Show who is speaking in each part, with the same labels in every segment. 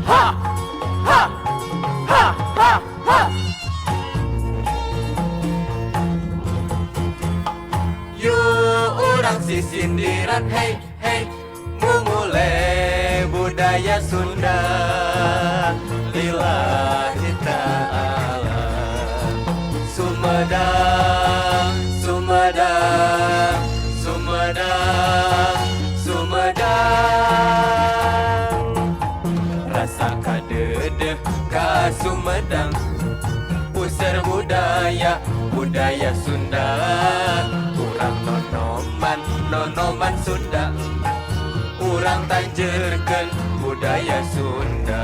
Speaker 1: Ha ha ha ha ha. Yuk urang sisindiran, hey hey, mumule budaya Sunda, lillahi ta'ala. Sumedang, Sumedang, Sumedang, Sumedang. Rasa kadeudeuh ka Sumedang, puseur budaya, budaya Sunda. Urang nonoman, nonoman Sunda, urang tanjerkeun budaya Sunda.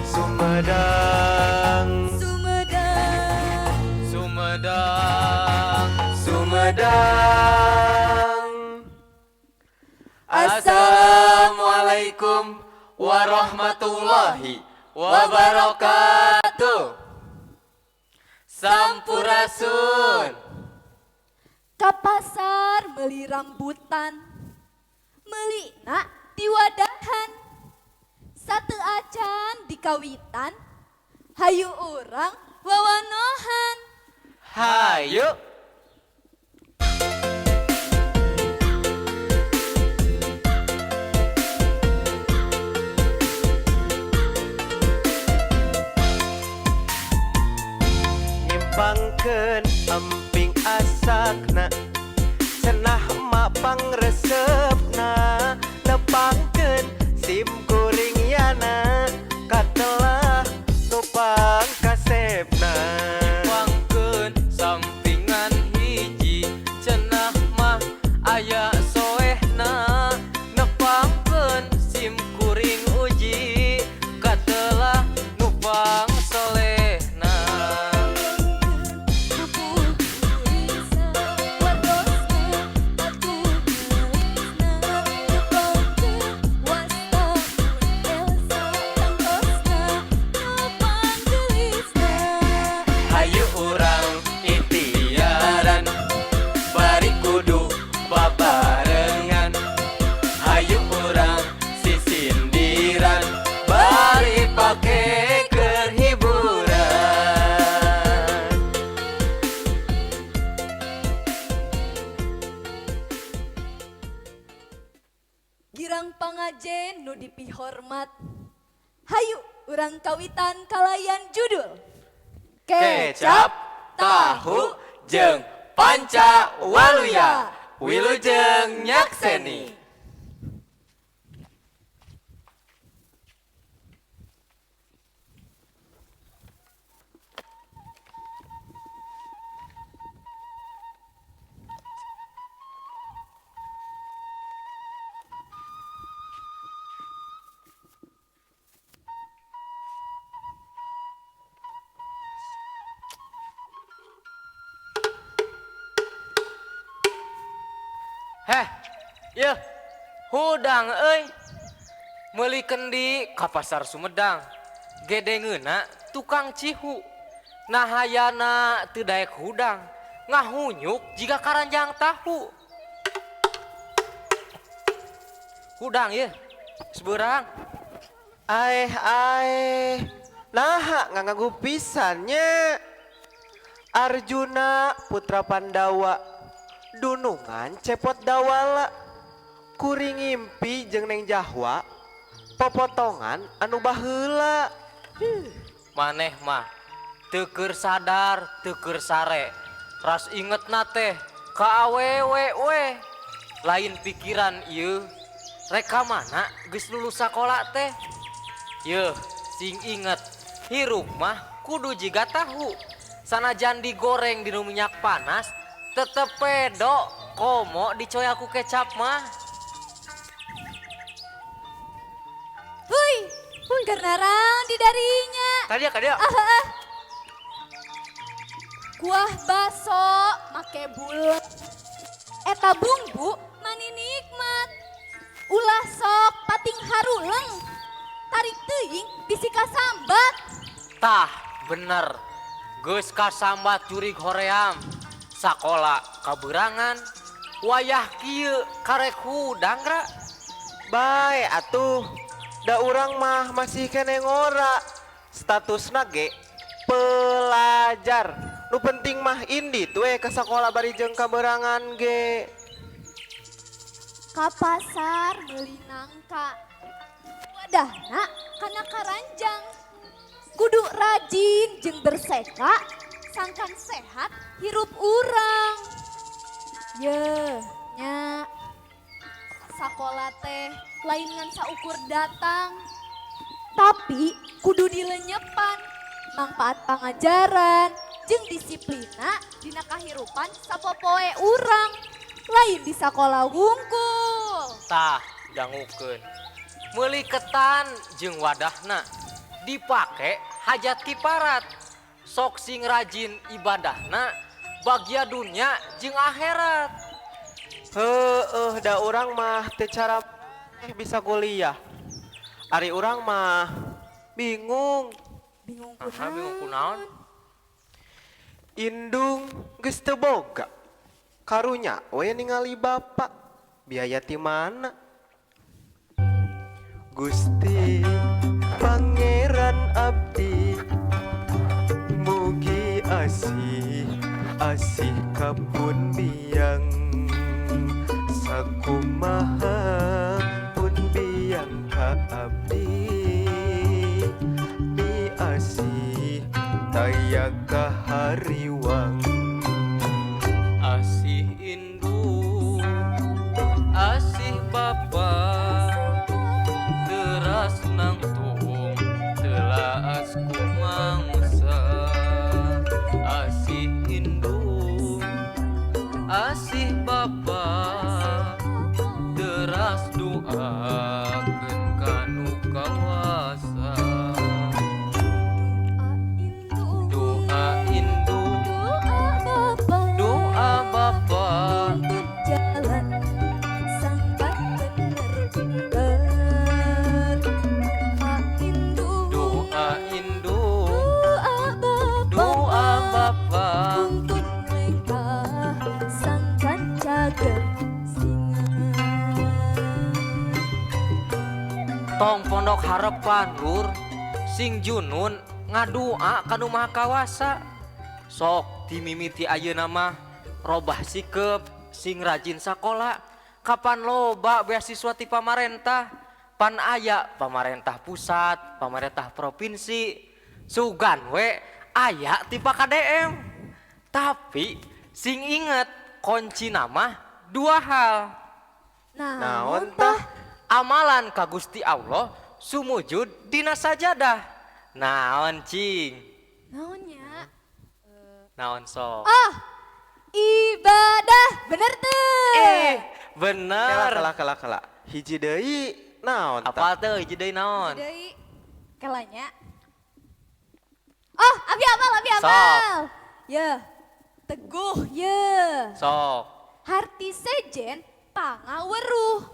Speaker 1: Sumedang.
Speaker 2: Sumedang.
Speaker 1: Sumedang, Sumedang. Assalamualaikum warahmatullahi wabarakatuh. Sampurasun.
Speaker 2: Ka pasar meuli rambutan, meulina diwadahan, sateuacan dikawitan. Hayu urang wawanohan.
Speaker 1: Hayu.
Speaker 3: Nyimpangkeun emping asakna, cenah emak pangresepna. Nepangkeun sim kuring yana, katelah nu pangkasepna.
Speaker 1: Pangkeun sampingan hiji, cenah mah aya soehna. Nepangkeun sim kuring uji, katelah nu pangsolehna.
Speaker 2: Pupuh gelisna, wartosna atuh geulisna. Nepangkeun wasta pun Elsa, tangtosna nu panggelisna.
Speaker 1: Hayu urang ikhtiaran, bari kudu babarengan. Hayu urang sisindiran, bari pake keur hiburan.
Speaker 2: Girang pangajen nu dipihormat, hayu urang kawitan kalayan judul
Speaker 1: Kecap, Tahu, jeung Panca Waluya. Wilujeng nyakseni. Heh, yeuh, hudang euy. Meuli kendi ka pasar Sumedang. Gede ngeuna tukang cihu. Nah hayana teu daek hudang, ngahunyuk jiga karanjang tahu. Hudang yeuh, seberang.
Speaker 3: Aeh aeh, naha nganganggu pisan nya. Arjuna putra Pandawa, dunungan cepot dawala. Kuring ngimpi jeung Neng Jahwa, popotongan anu baheula.
Speaker 1: Maneh mah teu keur sadar, teu keur sare. Ras ingetna teh ka awewe we. Lain pikiran ieu. Rek ka mana geus lulus sakola teh? Yeuh, sing inget, hirup mah kudu jiga tahu. Sanajan digoreng dinu minyak panas, tetep pedo komo dicoyak ku kecap mah.
Speaker 2: Huy, keur narang di darinya.
Speaker 1: Kadia, kadia.
Speaker 2: Ah, ah. Kuah baso make bulet. Eta bumbu mani nikmat. Ulah sok pating haruleng. Tarik teuing bisi kasambat.
Speaker 1: Tah, bener. Geus kasambat jurig hoream. Sakola kaberangan. Wayah kieu karek hudang ra.
Speaker 3: Bae atuh. Da urang mah masih keneh ngora. Statusna ge pelajar. Nu penting mah indit we ka sakola bari jeung kaberangan ge.
Speaker 2: Ka pasar meuli nangka. Wadahna kana karanjang. Kudu rajin jeung berseka sangkan sehat hirup urang. Ye, nya sakola teh lain ngan saukur datang. Tapi kudu dilenyepan mangpaat pangajaran jeung disiplina dina kahirupan sapopoe urang lain di sakola wungkul.
Speaker 1: Tah, dangukeun. Meuli ketan jeung wadahna dipake hajat kiparat. Sok sing rajin ibadahna bagia dunya jeung akhirat.
Speaker 3: Heueuh, da urang mah teu cara bisa kuliah. Ari urang mah bingung.
Speaker 2: Bingung
Speaker 1: Aha, bingung kunaon?
Speaker 3: Indung geus teu boga. Karunya we ningali bapak. Biaya ti mana? Gusti Pangeran abdi mugi asih asih kapun biang sakumaha pun biang ka abdi miasih taya kahariwang.
Speaker 1: Asih indung, asih bapa, teras nangtung, telaas kumangsa. Asih indung, asih bapa, teras doakeun kanu kawasa. Doa indung,
Speaker 2: Doa bapa,
Speaker 1: doa bapa,
Speaker 2: tuntun jalan sangkan bener pinter. Doa indung,
Speaker 1: doa indung,
Speaker 2: doa bapa,
Speaker 1: doa bapa,
Speaker 2: tuntun lengkah sangkan cager singa.
Speaker 1: Tong pondok harapan lur, sing junun ngadua kanu Maha Kawasa. Sok dimimiti ayeuna mah robah sikep sing rajin sakola. Kapan loba beasiswa ti pamarentah? Pan aya pamarentah pusat, pamarentah provinsi. Sugan we aya ti KDM. Tapi sing inget kunci nama dua hal.
Speaker 3: Naon tah?
Speaker 1: Amalan ka Gusti Allah sumujud dina sajadah. Naon cing?
Speaker 2: Naonnya?
Speaker 1: Naon sok?
Speaker 2: Ah, ibadah bener tuh.
Speaker 1: Bener.
Speaker 3: Kela kela kela. Hiji deui naon tah?
Speaker 1: Apa tuh hiji deui naon?
Speaker 2: Deui kelanya. Oh, abi apal, abi
Speaker 1: Sok.
Speaker 2: apal. Ya, teguh ye.
Speaker 1: Sok.
Speaker 2: Harti sejen pangaweruh.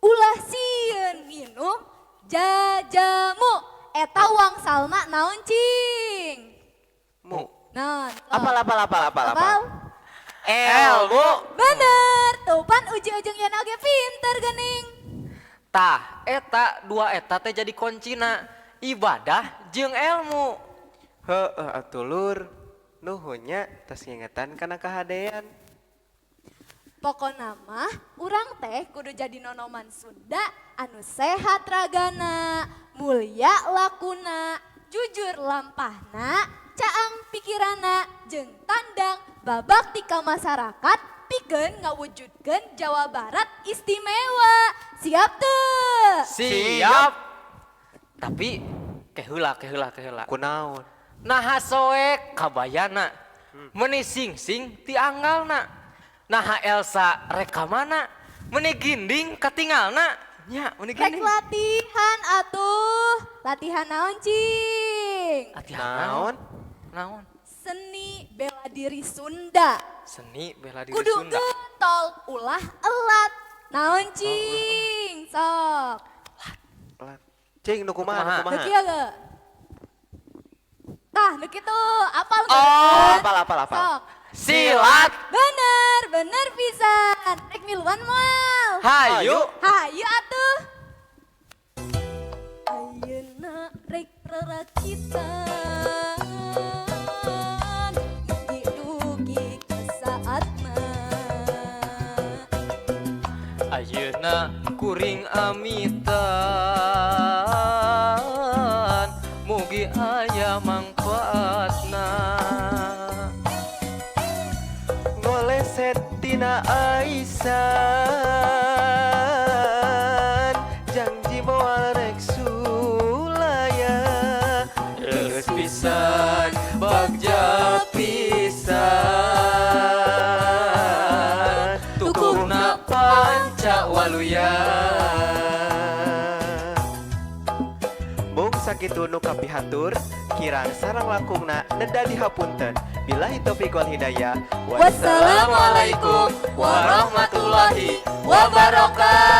Speaker 2: Ulah sieun minum jajamu. Eta wangsalna naon cing?
Speaker 3: Mu.
Speaker 2: Naon?
Speaker 3: Apal apal apal apal apal.
Speaker 1: Ilmu.
Speaker 2: Bener, tuh pan ujung-ujung yen oge pinter gening.
Speaker 1: Tah, eta dua eta teh jadi kuncina ibadah jeung ilmu.
Speaker 3: Heueuh atuh lur. Nuhun nya tos ngingetan kana kahadean.
Speaker 2: Pokona mah urang teh kudu jadi nonoman Sunda anu sehat ragana, mulia lakuna, jujur lampahna, caang pikirana, jeung tandang babakti ka masyarakat pikeun ngawujudkeun Jawa Barat istimewa. Siap teu?
Speaker 1: Siap. Tapi keheula keheula keheula.
Speaker 3: Kunaon?
Speaker 1: Naha soek kabayana. Meni sing-sing ti anggalna. Naha Elsa rek ka mana? Meni ginding katingalna. Nya, meni
Speaker 2: Rek
Speaker 1: ginding.
Speaker 2: latihan atuh. Latihan naon cing?
Speaker 1: Latihan
Speaker 3: Naon?
Speaker 1: Naon?
Speaker 2: Seni bela diri Sunda.
Speaker 1: Seni bela diri
Speaker 2: Kudu
Speaker 1: Sunda.
Speaker 2: getol ulah elat. Naon cing? Sok.
Speaker 3: Cing nu kumaha nu
Speaker 1: Kumaha?
Speaker 3: kumaha?
Speaker 2: Nu kieu ge. Tah, nu kitu. Apal
Speaker 1: Oh,
Speaker 2: geus?
Speaker 3: apal, apal, apal.
Speaker 2: Sok.
Speaker 1: Silat.
Speaker 2: Bener, bener pisan. Rek miluan moal.
Speaker 1: Hayu.
Speaker 2: Hayu atuh. Lalakitan dugi-dugi ka saatna.
Speaker 1: Ayeuna kuring amitan, mugi aya mangfaatna.
Speaker 3: Ngoleset tina Aisan, janji moal rek sulaya.
Speaker 1: Geus pisan, bagja pisan, tukuhna panca waluya.
Speaker 3: Mung sakitu nu kapihatur, kirang sareng langkungna neda dihapunten. Billahi taufiq wal hidayah.
Speaker 2: Wassalamualaikum warahmatullahi wabarakatuh.